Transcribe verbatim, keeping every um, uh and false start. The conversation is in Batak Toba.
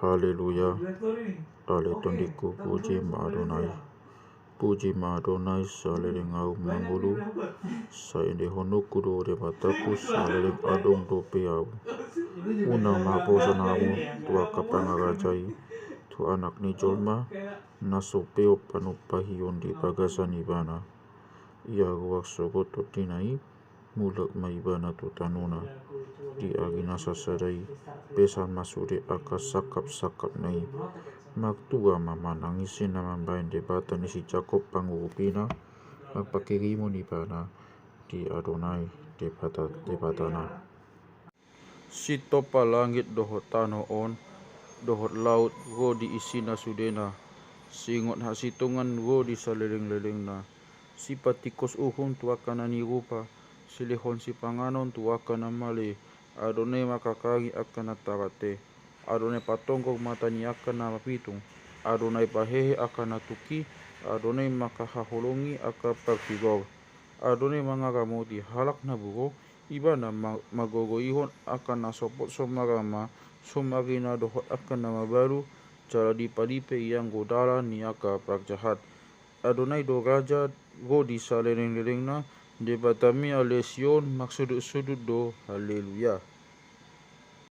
Haleluya. Ale tondingku, puji ma Adonai. Puji ma Adonai saleleng ahu mangolu. Sai endehononku do Debataku saleleng adong dope ahu. Unang ma posan hamu tu angka pangarajai, tu Anak ni jolma, na so peop panumpahion di bagasan Ibana. Ia ruar sogot tondina i, mulak ma Ibana tu tanona. Di ari na sasada i, pesan ma sude angka sangkapsangkapna i. Martua ma manang ise na mambahen Debata ni si Jakob pangurupina, marpanghirimon ibana di Adonai Debata, Debatana. Sintompa langit dohot tano on, dohot laut ro di isina sudena. Singot hasitongan ro di salelenglelengna. Sipatingkos uhum tu angka na nirupa, silehon sipanganon tu angka na male. Adonai mangkakari angka na tarate. Adonai patonggor mata ni angka na mapitung. Adonai pahehe angka na tungki. Adonai mangkahaholongi angka partigor. Adonai mangaramoti halak na buro. Ibana ma-, margogoihon angka na sopot so marama, so marina dohot angka na mabalu, jala dipalipe ianggo dalan ni angka parjahat. Adonai do raja ro di salelenglelengna, Debatami ale Sion marsudutsudut do. Haleluya.